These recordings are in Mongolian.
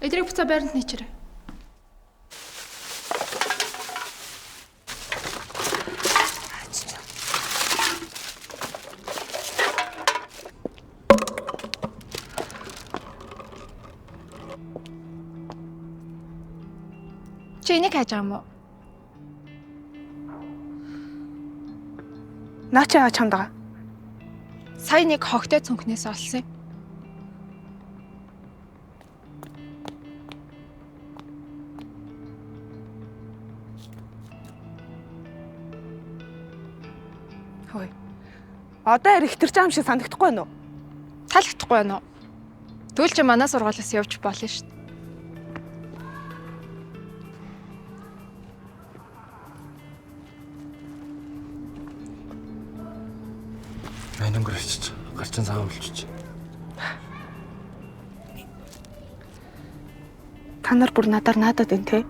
Эдрийг буцаа байранд нийчээрэй. Чи энийг хайж байгаа юм уу? Наа чи яа чамд байгаа? Сая нэг хогтой цүнхнээс олсон юм. Хөөе. Одоо ярих хэтэрч байгаа юм шиг санагдахгүй байна уу? Таалагдахгүй байна уу? Тэгвэл чи манай сургуулиас явж болно шүү дээ. Ангөр очиж гарчин цагаан болчих. Та нар бүр надаар наадад байна те.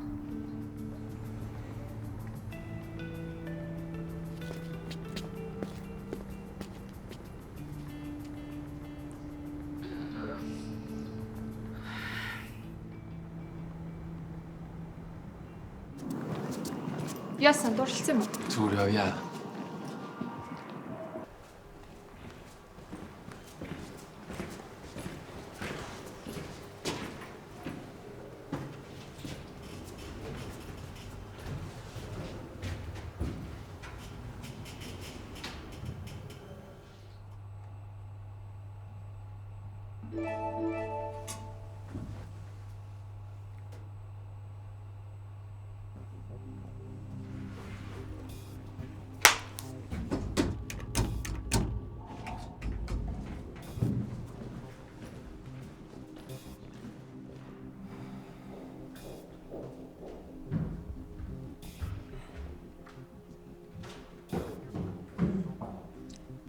Яасан дурлалсан юм уу? Зүгээр явъя.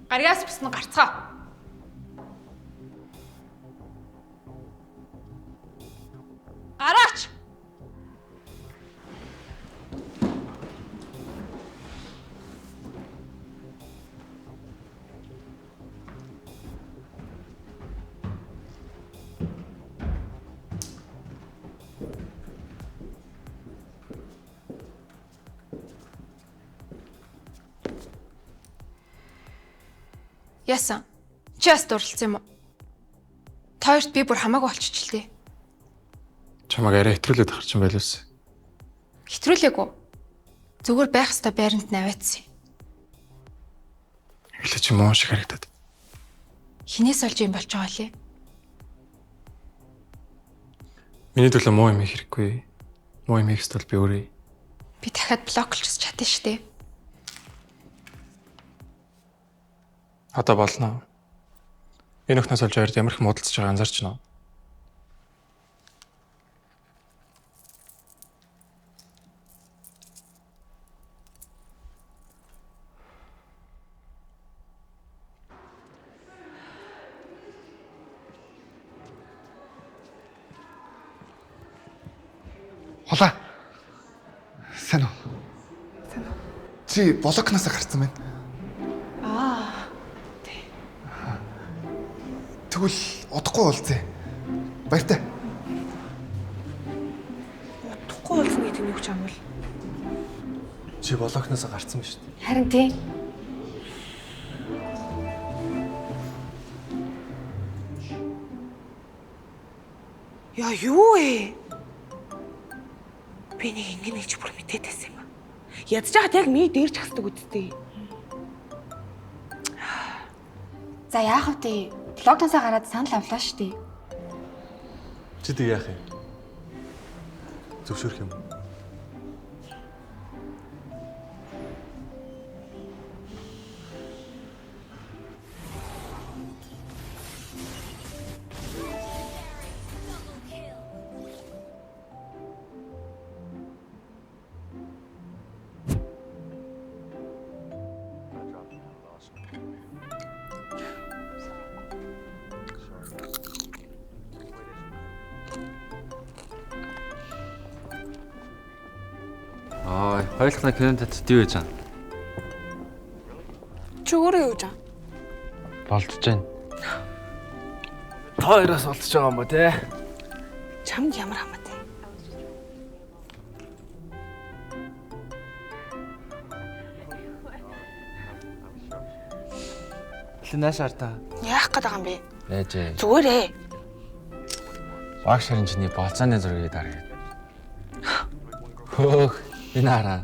Гарьяас бус нь гарцгаа. Гараач. Яасан? Чи бас дурлалсан юм уу? Та хоёрт би бүр хамаагүй болчихч л дээ. Чамайг арай хэтрүүлээд гарч юм байлаас. Хэтрүүлээгүй. Зүгээр байх ёстой байранд наваатсан юм. Эхлээ чи муу шиг харагдаад. Хинээс олж юм болж байгаа лээ. Миний төлөө муу юм хийх хэрэггүй. Муу юм хийх ёстой бол би өөрөө. Би дахиад блоклж чадна шүү дээ. Одоо болно. Энэ өхнөөс олж хоёрт ямар их муудалцж байгаа анзаарч байна уу? Хулаа. Сайн уу? Сайн уу? Чи блокноос гарцсан байна. Аа. Тий. Тэгвэл удахгүй уулзъя. Баяртай. Удахгүй уулзна гэдэг нь юу ч юм бол. Чи блокноос гарцсан ба шүү дээ. Харин тийм. Яа юу вэ? Би нэг ингэнэ гэж бүр мэдээд байсан юм аа. Ядж байхад яг миний дээр ч хасдаг үсттэй. За яах вэ? Блогтансаа гараад санал авлаа шүү дээ. Чи тэг яах юм? Зөвшөөрөх юм уу? Аа, хоёулахна кинонд татд юу гэж байгаа? Чи өөрөө юу гэж аа? Болдож байна. Та хоёроос болдож байгаа юм ба те? Чамд ямар хамаатай? Лээ нааш артаа. Яах гээд байгаа юм бэ? Яаж ээ? Зүгээрээ. Баг шарын чиний болцооны зургийг дараад. Хөөх, энэ хараа.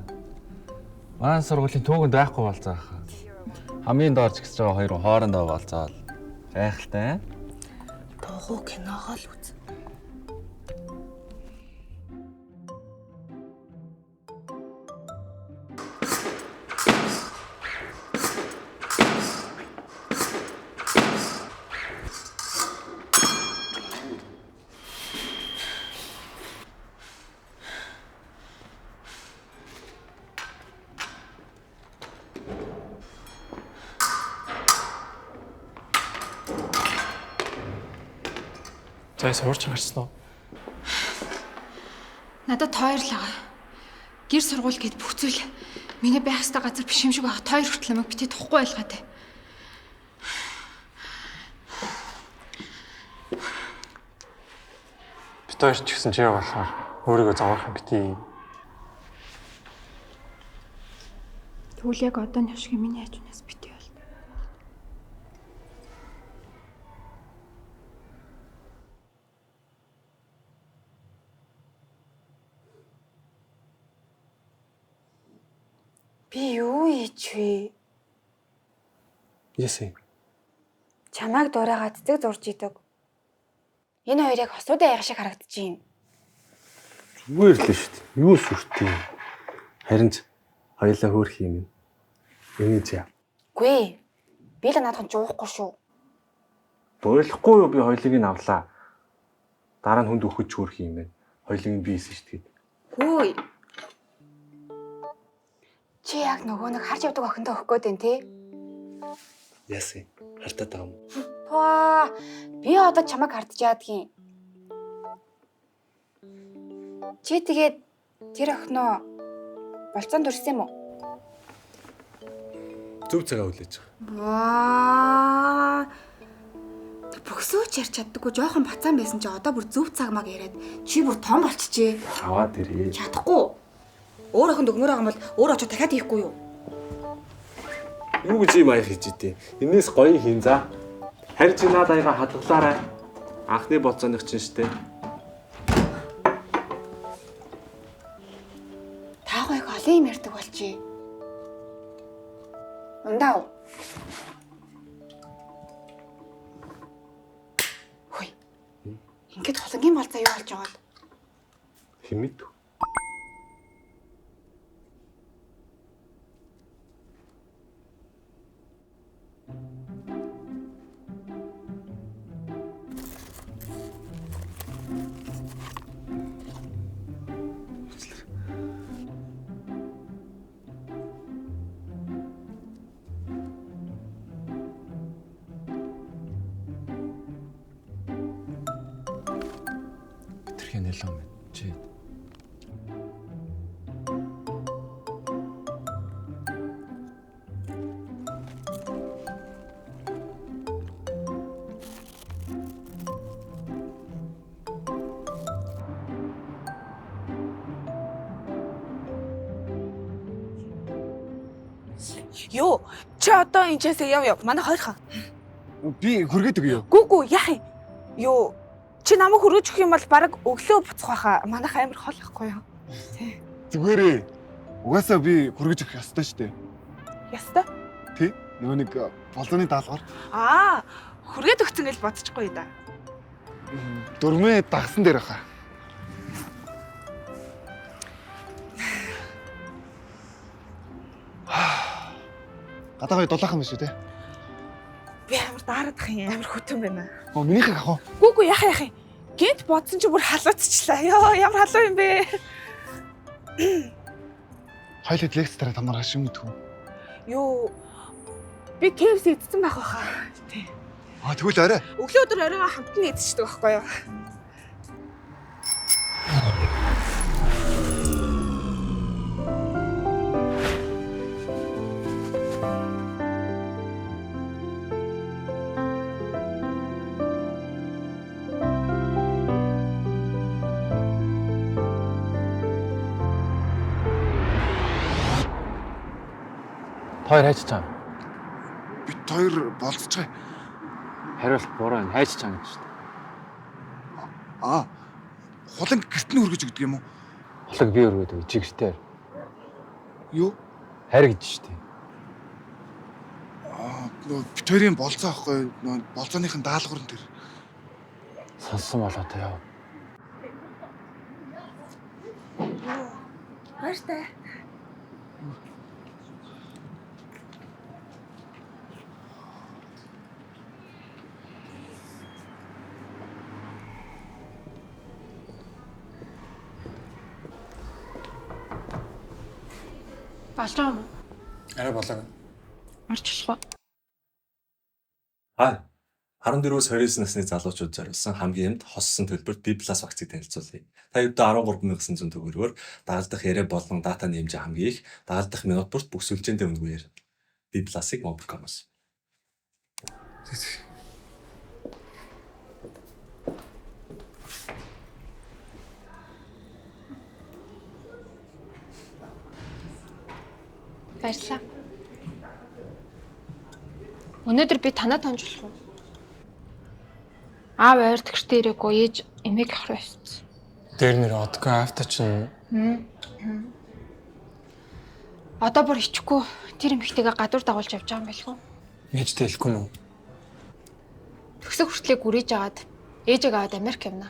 Манай сургуулийн түүхэнд байхгүй болцоо хаа. Хамгийн доор ч гэсэн байгаа хоёр хоорондоо болцоол. Гайхалтай. Тугуу киногоо л үз. За сурч гарсан уу? Надад тооёрлоо. Гэр сургууль гэд бүх зүйл миний байх ёстой газар биш юм шиг байгаа. Тоор хүртэл намайг битгий тухгүй байлгаа те. Бит хоёр ч гэсэн чи болохоор өөрийгөө зовоох юм битгий. Тэгвэл яг одоо нь шиг миний хажуунаас битгий бол. Би юу хийж вэ? Яасан. Чамайг дуурайгаа цэцэг зурж идэг. Энэ хоёр яг хосуудын аяга шиг харагдаж байна. Зүгээр л шүү дээ. Юу сүртэй юм. Харин ч хоёлаа хөөрх юм. Эний чи яа. Гүй. Би л наадхан жуухгүй шүү. Болохгүй юу би хоёлыг нь авлаа. Дараа нь хүнд өгөхөж хөөрх юм байна. Хоёлыг нь би хийсэн шүү дээ. Хүй. Чи яг нөгөө нэг харж явдаг охиндоо өгөх гээд байна те? Яасан. Хартаад байгаа юм. Туа. Би одоо чамайг хардж яадгийн. Чи тэгээд тэр охиноо болцоонд дүрсэн юм уу? Зөв цагаа хүлээж байгаа. Ваа. Бөксөөч ярьж чаддаггүй жоохон бацаан байсан чи одоо бүр зөв цаг маг яриад чи бүр том болчихжээ. Аваад ирээ. Чадахгүй. Өөр охинд өгмөр байгаа юм бол өөр очиж дахиад хийхгүй юу? Юу гэж юм аяг хийж идэв. Энээс гоё хийн за. Харин чи наад аяга хадгалаарай. Анхны болцооных чинь штэ. Та гоё их олон юм ярьдаг болчих. Ундаа. Хөөе. Ингээд холонгийн болцоо юу болж байгаад? Хэн мэдв? Тэрхээ нэлээд юм чи. Юу? Чи одоо энэчээсээ яв яв. Манай хоёр хан. Би хүргээд өгье. Гүү гүү яах юм? Юу? Чи намайг хөргөж өгөх юм бол баг өглөө буцах байхаа. Манайх амар хол ахгүй юу? Зүгээрээ. Угаасаа би хүргэж өгөх ёстой шүү дээ. Ястай. Тий? Нөгөө нэг болзооны даалгавар. Аа, хүргээд өгсөн гэж бодчихгүй да. Дөрмөө дагсан дээр хаа. Гадаа гоё дулаахан биш үү те? Би амар daarадах юм, амар хөтөн байна. Оо минийхийг авах уу? Гүү гүү яах яах юм. Гинт бодсон чи бүр халууцчлаа. Йоо, ямар халуун юм бэ? Хоёлоо лекц дараа тамаараа шим мэдхүү. Йоо. Би KFC идсэн байх байхаа. Тий. Аа тэгвэл орой. Өглөө өдөр оройгоо хамт нь идчихдэг байхгүй юу? Хоёр хайч чам. Бид хоёр болцож байгаа. Хариулт буруу юм. Хайч чам гэж шүү дээ. Аа. Хулан гэрт нь хүргэж өгдөг юм уу? Хулаг би өргөд өгье. Чи гэртээ. Юу? Харь гэж шүү дээ. Аа, нөгөө бид хоёрын болцоо аахгүй юу? Нөгөө болцооныхын даалгавар нь тэр. Сонссон болоо та яа. Баяртай. Болж байгаа юм уу? Арай болоог. Орж болох уу? Хай. 14-өөс 29 насны залуучууд зориулсан хамгийн эмд хоссон төлбөрт B+ вакцины танилцуулъя. Та ердөө 13,900 төгрөгөөр дагалдах яриа болон датаны хэмжээ хамгийн их, дагалдах минут бүрт бүх сүлжээндээ үнэгүй ярина. B+-ыг Mobicom-оос. Баярлалаа. Өнөөдөр би танаа тонжлох уу? Аав ойр тэгштэй ирээгүй ээж эмээг ах руу явсан. Дээр нэр одгүй авто чинь Одоо бүр ичихгүй тэр эмэгтэйгээ гадуур дагуулж явж байгаа юм байлгүй. ээжтэй хэлэхгүй юм уу? Төгсөх хүртлээ гүрийж агаад ээжээ аваад Америк явна.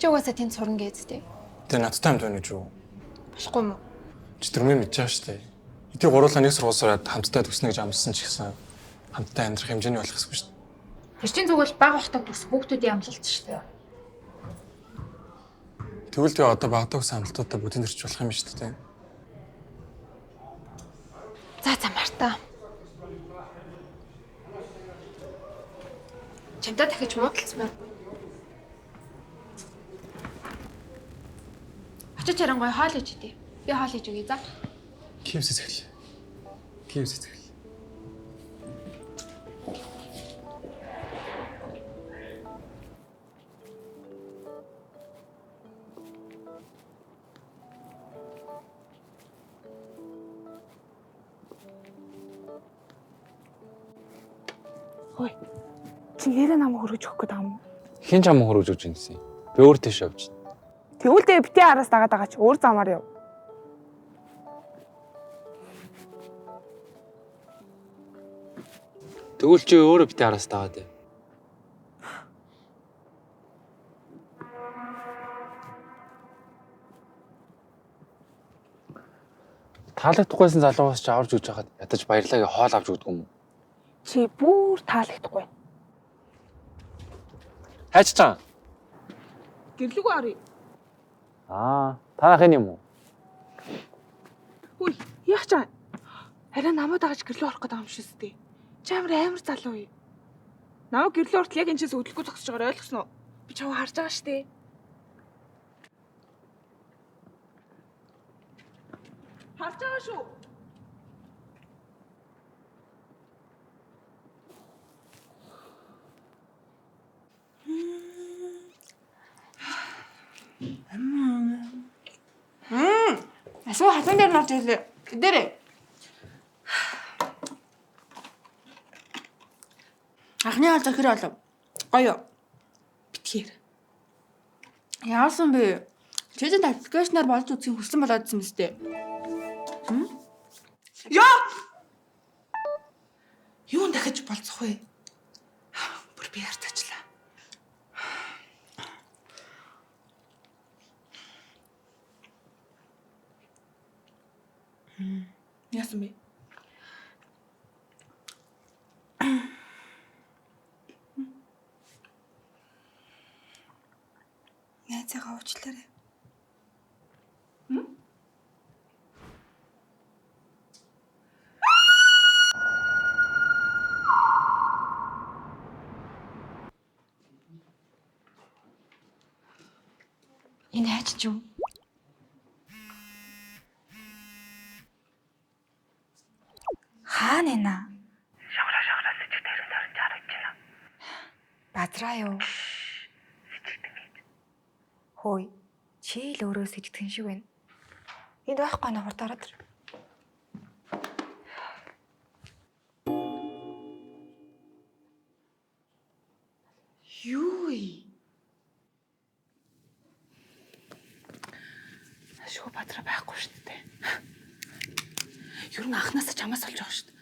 Чи угаасаа тэнд сурна гэжтэй. Тэгээ надтай хамт байна гэж юу? Болохгүй юм уу? Чи дөрмөө мэдж байгаа шүү дээ. Эдгээр гурлаа нэг сургууль сураад хамтдаа төгснө гэж амласан ч гэсэн хамтдаа амьдрах хэмжээний болох ёсгүй шүү дээ. Тэр чинь зүгээр л баг бахтаа төгс хүүхдүүдийн амлалт шүү дээ. Тэгвэл тэгээ одоо багадаа өгсөн амлалтуудаа бүгдийг төрч болох юм шүү дээ. За за Марта. Чамдаа дахиж муудалцмаар. Очиж харин гоё хоол иж идэ. Би хоол хийж өгье за. KFC зэхэл. KFC зэхэл. Хөөе. Чи нэрээ намайг хөргөж өгөх гээд байгаа юм уу? Хин чам хөрөж өгч юм гэсэн. Би өөр тийш явж. Тэгвэл дээ битээ араас дагаад байгаа чи өөр замаар яв. Тэгвэл чи өөрөө битээ араас дагаад яв. Таалагдахгүйсэн залуугаас чи аварж өгч хахад ядаж баярлаа гэ хоол авч өгдөг юм уу? Чи бүр таалагдахгүй. Хайч чам. Гэрлүүгөө оръё. Аа, та хэн юм уу? Хөөе, яах чам? Арай намайг дагаж гэрлүү орох гээд байгаа юм шиг үстэй. Чи амар амар залуу юм. Намайг гэрлүү ортол яг энэ чээс хөдлөхгүй зогсож байгаагаар ойлгосон уу? Би чамайг харж байгаа штэ. Харж байгаа шүү. Асуу халуун дээр нь орж ирлээ. Дээрээ. Анхны хаалт хэр олов? Гоё. Битгээр. Яасан бэ? Чэжэнд аппликейшнаар болж үзхийг хүссэн болоодсэн мэт дээ. Йоо! Юун дахиж болцох вэ? Бүр би ярьцаачлаа. Яасан бэ? Найзаагаа уучлаарай. Энэ хайч ч юм. Хаана нэ? Шавра шавра сэжиг дээрэн дөрөн жаргаж байна. Базраа юу? Хөөе. Чи л өөрөө сэжигдэн шиг байна. Энд байхгүй нэ хурд ороод ир. Юу вэ? Шүү бадраа байхгүй шүү дээ. Ер нь анханасаа чамаас олж байгаа шүү дээ.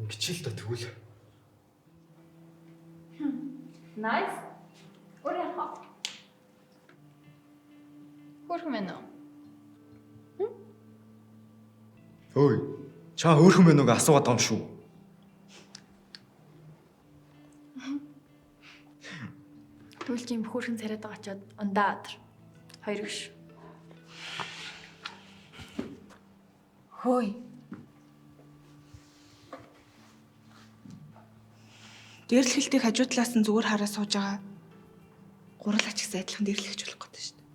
Ингэчээ л доо тэгвэл. Nice. Өөр яах вэ? Хөөрхөн мэн үү? Ой, чаа хөөрхөн мэн үг асуугаад байгаа юм шүү. Тэгвэл чи юм хөөрхөн царайд очоод ундаа атар. Хоёр гүш. Хөөе. Дээрлэхэлтийг хажуу талаас нь зүгээр хараа сууж байгаа. Гурлаач гэсэн адилхан дээрлэгч болох гэдэг шүү дээ.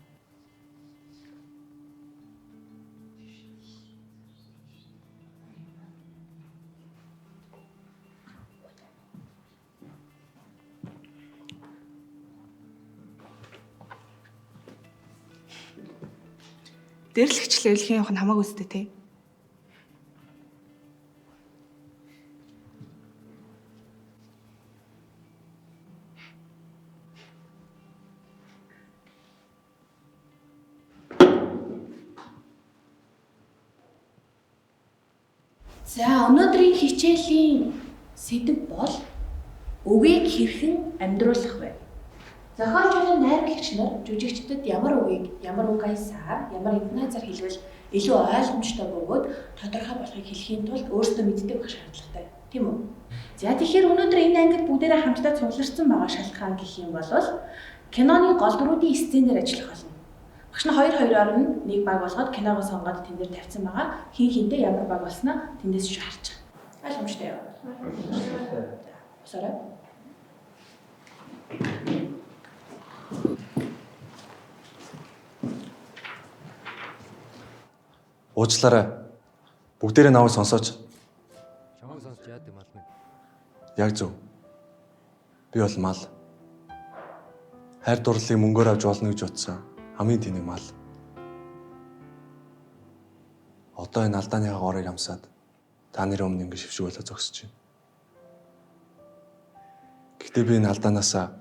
Дээрлэгч левлэхийн явах нь хамаагүй үстэй те. За өнөөдрийн хичээлийн сэдэв бол үгийг хэрхэн амьдруулах вэ? Зохиолч болон найруулагч нар жүжигчдэд ямар үгийг, ямар үг аясаар, ямар интонацаар хэлбэл илүү ойлгомжтой бөгөөд тодорхой болохыг хэлэхийн тулд өөрсдөө мэддэг байх шаардлагатай. Тийм үү? За тэгэхээр өнөөдөр энэ ангид бүгдээрээ хамтдаа цугларсан байгаа шалтгаан гэх юм бол киноны гол дүрүүдийн сцен дээр ажиллах болно. Багш нь хоёр хоёроор нь нэг баг болгоод киногоо сонгоод тэн дээр тавьсан байгаа. Хин хинтээ ямар баг болсноо тэндээс ч харж байгаа. Ойлгомжтой юу? За, босоорой. Уучлаарай. Бүгдээрээ намайг сонсооч. Чамайг сонсч яад юм ална. Яг зөв. Би бол мал. Хайр дурлалыг мөнгөөр авч болно гэж бодсон. Хамгийн тэнэг мал. Одоо энэ алдааныхаа горыг амсаад та нарын өмнө ингэ шившиг болоо зогсож байна. Гэхдээ би энэ алдаанаасаа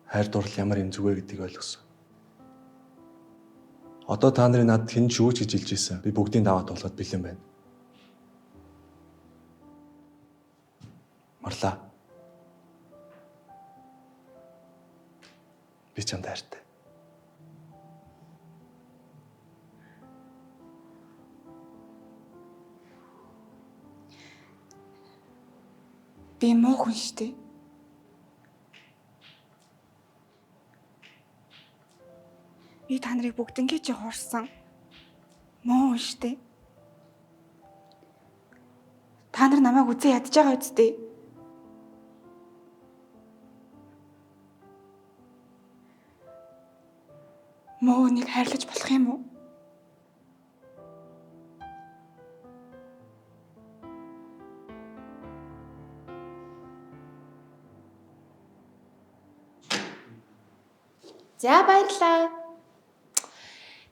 хайр дурлал ямар юм зүгэ гэдгийг ойлгосон. Одоо та нарын надад хэн ч юу ч гэж хэлж ирсэн. Би бүгдийн даваа тулахад бэлэн байна. Марлаа. Би чамд хайртай. Би муу хүн шүү дээ. Би та нарыг бүгднгээ чи хуурсан. Муу хүн шүү дээ. Та нар намайг үзээ ядж байгаа үсттэй. Муу хүнийг хайрлаж болох юм уу? За баярлалаа.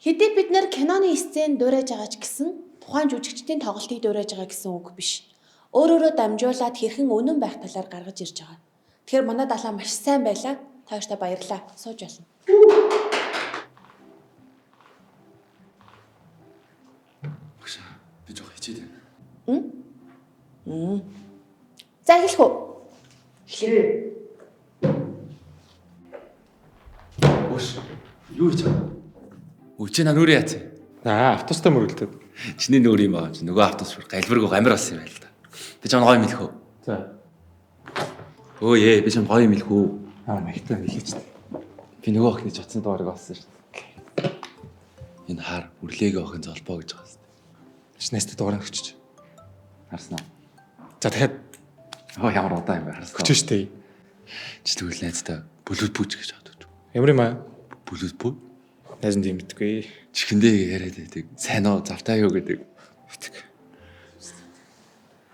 Хэдий бид нэр киноны сцен дуурайж байгаа ч гэсэн тухайн жүжигчдийн тоглолтыг дуурайж байгаа гэсэн үг биш. Өөрөөрөө дамжуулаад хэрхэн үнэн байх талаар гаргаж ирж байгаа. Тэгэхээр манай далаа маш сайн байлаа. Та хоёртаа баярлалаа. Сууж болно. Багш би жоох хичээд байна. За эхлэх үү? Эхлэе. Өөш юу хийж байгаа? Өө чи наа нүрээ яац? Аа, автобустай мөргөлдөд. Чиний нүүр юм байгаа юм чи нөгөө автобус бүр галбиргүй гамир болсон юм байна л да. Би чамд гоё юм хэлэх үү? За. Өө ээ би чамд гоё юм хэлэх үү? Аа, магтаа хэлээч. Би нөгөө охины чатсны дугаарыг олсон шүү дээ. Энэ хар үрлээгээ охин золбоо гэж байгаа юм. Чи найстай дугаарыг өчөж. Харсан уу? За дахиад Оо ямар удаан юм бэ харсан уу? өчөж штэ. Чи тэгвэл найзтай бүлүүд бүж гэж бодож. Ямар юм аа? Бүлүүд бү? Найз нь тийм мэдгүй. Чихэндээ яриад байдаг. Сайн уу? Завтай юу гэдэг. Битг.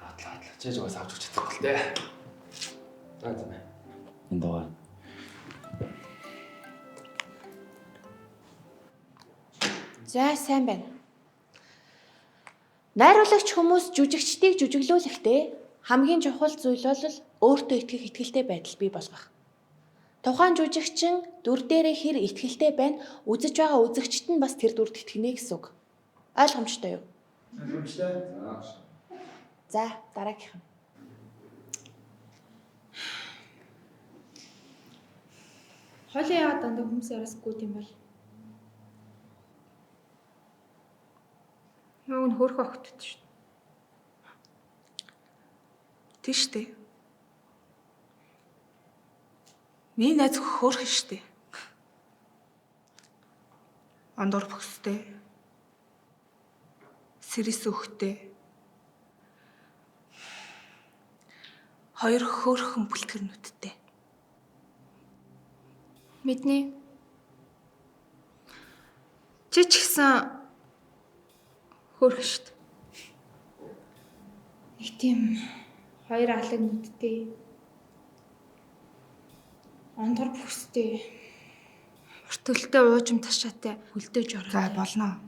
Атлаа атлаа. Чэж угаас авч өгч чадахгүй л дээ. За за. Энэ дугаар. За сайн байна. Найруулагч хүмүүс жүжигчдийг жүжиглүүлэхдээ хамгийн чухал зүйл бол өөртөө итгэх итгэлтэй байдал бий болгох. Тухайн жүжигчин дүр дээрээ хэр итгэлтэй байна, үзэж байгаа үзэгчд нь бас тэр дүрд итгэнэ гэсэн үг. Ойлгомжтой юу? Ойлгомжтой. За, дараагийнх нь. Хойлоо яагаад дандаа хүмүүс араас гүйт юм бол? Нөгөө нь хөөрхөн огтд шүү. Тийш үү? Миний найз хөөрхөн штэ. Ондор бөхстэй. Сэрис өхтэй. Хоёр хөөрхөн бүлтгэр нүдтэй. Мэднэ. Чи ч гэсэн хөөрхөн шүү дээ. Нэг тийм хоёр алаг нүдтэй. Ондор бүхстэй. Урт төлөлтэй уужим ташаатай хөлдөөж ороо. За болно.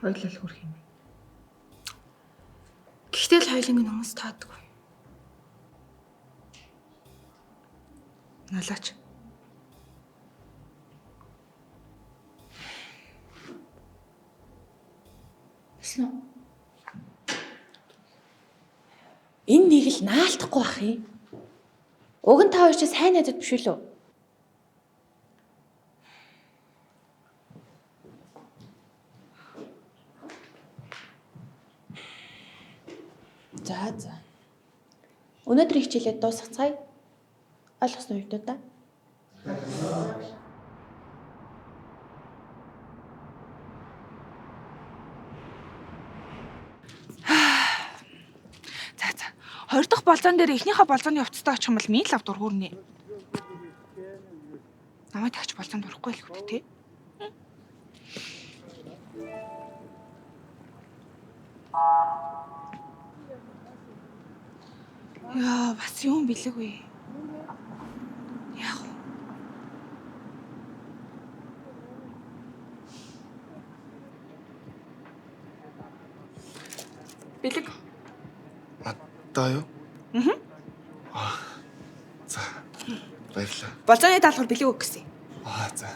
Хоёулаа л хөөрхөн юм. Гэхдээ л хоёуланг нь хүмүүс таадаггүй. Налаач. Тэсэн үү? Энэ нэг л наалтахгүй бах юм. Уг нь та хоёр чи сайн найзууд биш үү лөө? За за. Өнөөдрийн хичээлээ дуусгацгаая. Ойлгосон уу юу да? За за. Хоёр дахь болзоон дээр эхнийхээ болзооны хувцастай очих юм бол миний лав дургуурнэ. Намайг тагч болзоонд орохгүй л үү те? Яа, бас юм бэлэг вэ? Яах вэ? Бэлэг. Надаа юу? Аа. За. Баярлалаа. Болзооны даалгавар бэлэг өг гэсэн. Аа за.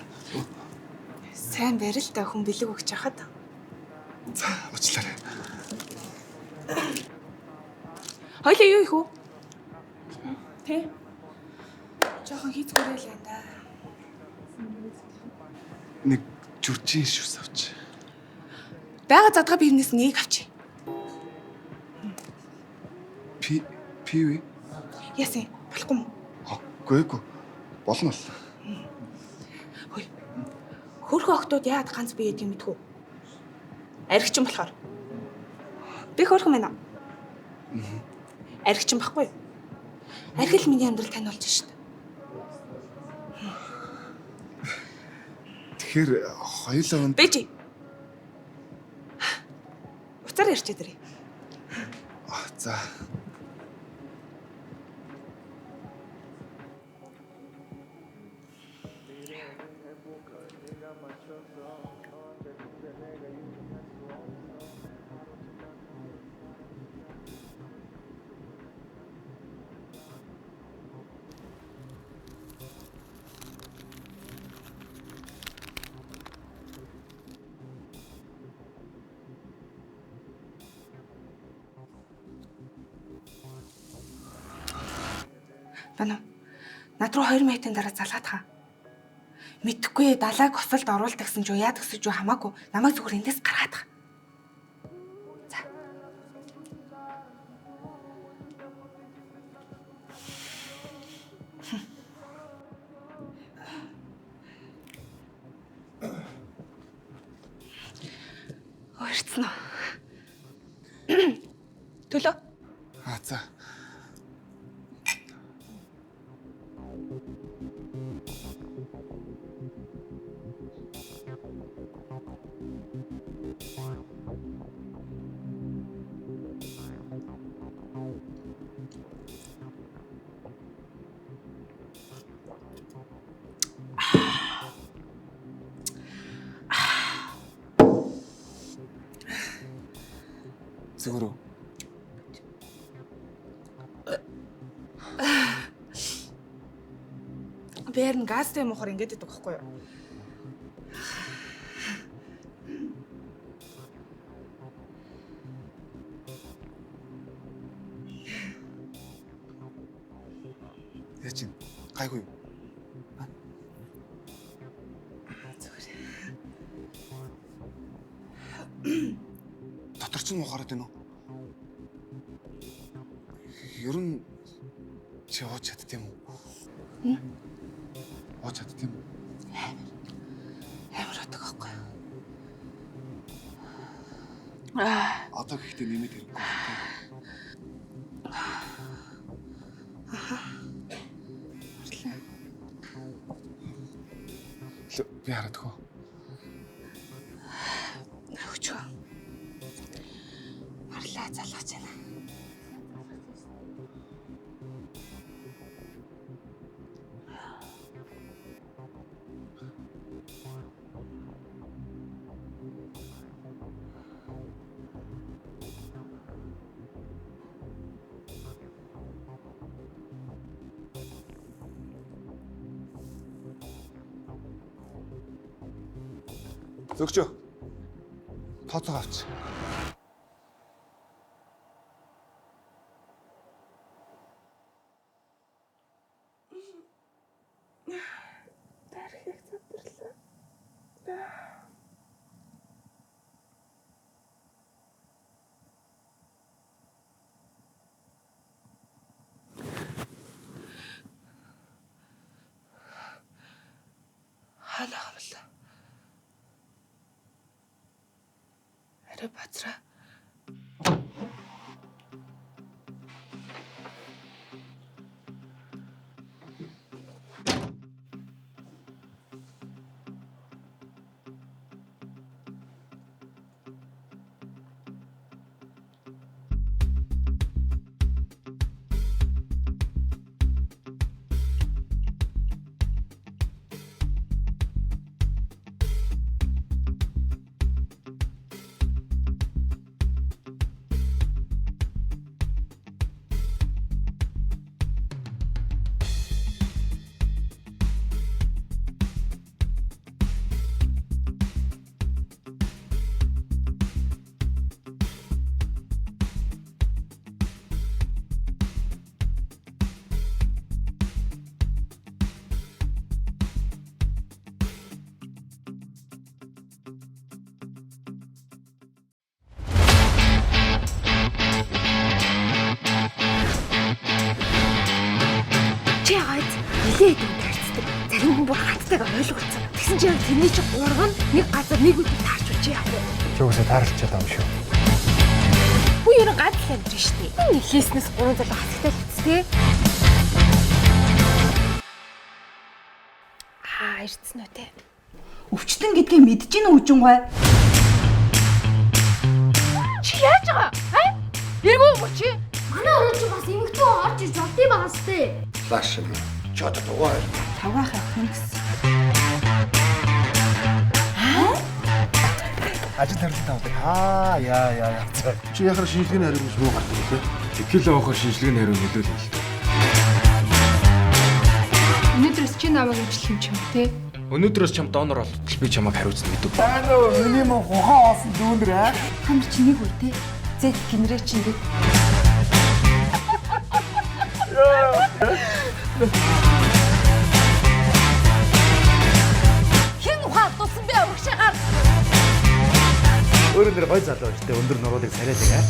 Сайн барил та хүн бэлэг өгч хахад. За, уучлаарай. Хоёлаа юу их үү? Тэ? Жохон хийцгүүрэл байна да. Нэг жүржин шүс авч. Бага задгаа бивнээс нэг авчи. Пи пиви? Яасан? Болохгүй юм уу? Үгүй эгүй. Болно л. Хөөе. Хөрхөн охтууд яагаад ганц бие гэдэг юм мэдхүү? Аригчин болохоор. Би хөрхөн байна уу? Аригчин байхгүй юу? Архил миний амьдрал тань болж шít. Тэгэхээр хоёулаа үнд Бэж. Уцаар ярьчих дэрээ. Аа за. Байна уу? Над руу 2 минутын дараа залгаад хаа. Мэдхгүй далайг осолд оруулдаг гэсэн ч юу яадаг гэсэн ч юу хамаагүй. Намайг зүгээр эндээс гаргаад хаа. За. Ойрцсон уу? Төлөө. Аа за. Зүгээр үү? Би харин газтай юм уухаар ингэж идэг байхгүй юу? Яа чинь гайгүй юу? Зүгээр. Дотор чинь муухараад байна уу? Ер нь чи ууж чадд юм уу? Ууж чадд юм уу? Амар утга байхгүй юу? Аа. Одоо гэхдээ нэмээд хэрэггүй байна тий. Харлаа. Л би хараад хөө. Өгчөө. Харлаа залгаж байна. Зөгчөө. Тооцоо авч. Дархийг задарлаа. Хаана хамлаа? Арай базраа. Чи яагаад нилээ хэдэн тарцдаг. Зарим хүн бүр хаттайгаа ойлголцсон. Тэгсэн чи яг тэрний чи гурван нэг газар нэг үедээ таарч чи яах вэ? Чи үгүйсээ тааралчаад байгаа юм шүү. Хүн ер нь ганц л амьдрын шүү дээ. Нэг хийснээс гурван залуу хасагтай л үсттэй. Аа, ирцэн үү те. Өвчтөн гэдгийг мэдэж гин үү үжингой? Чи яаж байгаа? Аа? Эргүү юм уу чи? Манай өрөө чи бас эмэгтэй орж иж болдсон байгаа сте. Флаш юм. Чи одоо дугаар. тавгаах явах юм гэсэн. Ажил хариулт авдаг. Аа яа яа яа. Чи яхаар шинжилгээний хариу муу гардаг лээ. Тэтгэл авахар шинжилгээний хариу нөлөөлөл л дээ. Өнөөдрөөс чи намайг эмчлэх юм ч юм те. Өнөөдрөөс чам донор болтол би чамайг хариуцна гэдэг. Таа нөө миний мөн ухаан олсон дүүнэр аа. Та нар чи нэг үе те. Z generation гэдэг. Хэн ухаан алдуулсан бэ? Урагшаагаар. Өөрөөр нэр гой залуу шүү дээ. Өндөр нуруудыг царайлаг аа.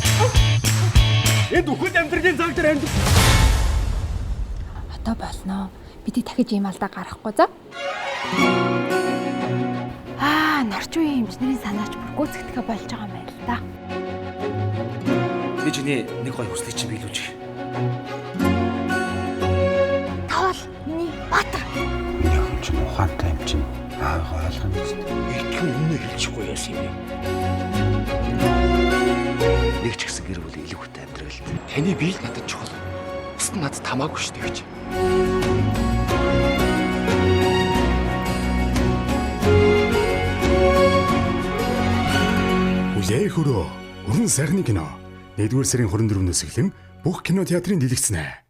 Энд үхэл амьдралын цаг дээр амьд. Одоо болноо. Бидний дахиж ийм алдаа гаргахгүй за. Аа, нарч үеийн эмчнэрийн санаач бүр гүйцэтгэхэ болж байгаа юм байна л да. Би чиний нэг гой хүслийг чи биелүүлж. Таавал миний Баатар. Миний охин чинь ухаантай юм чинь аавыгаа ойлгоно үст. Эртхэн өмнө хэлчихгүй яасан юм бэ? Нэг ч гэсэн гэр бүл илүү хөтэй амьдрал. Таны бие л надад чухал. Бусд нь надад хамаагүй шүү дээ гэж. Хүлээх өрөө. Өрн сайхны кино. 1-р сарын 24-өөс эхлэн бүх кино театрын дэлгэцнэ.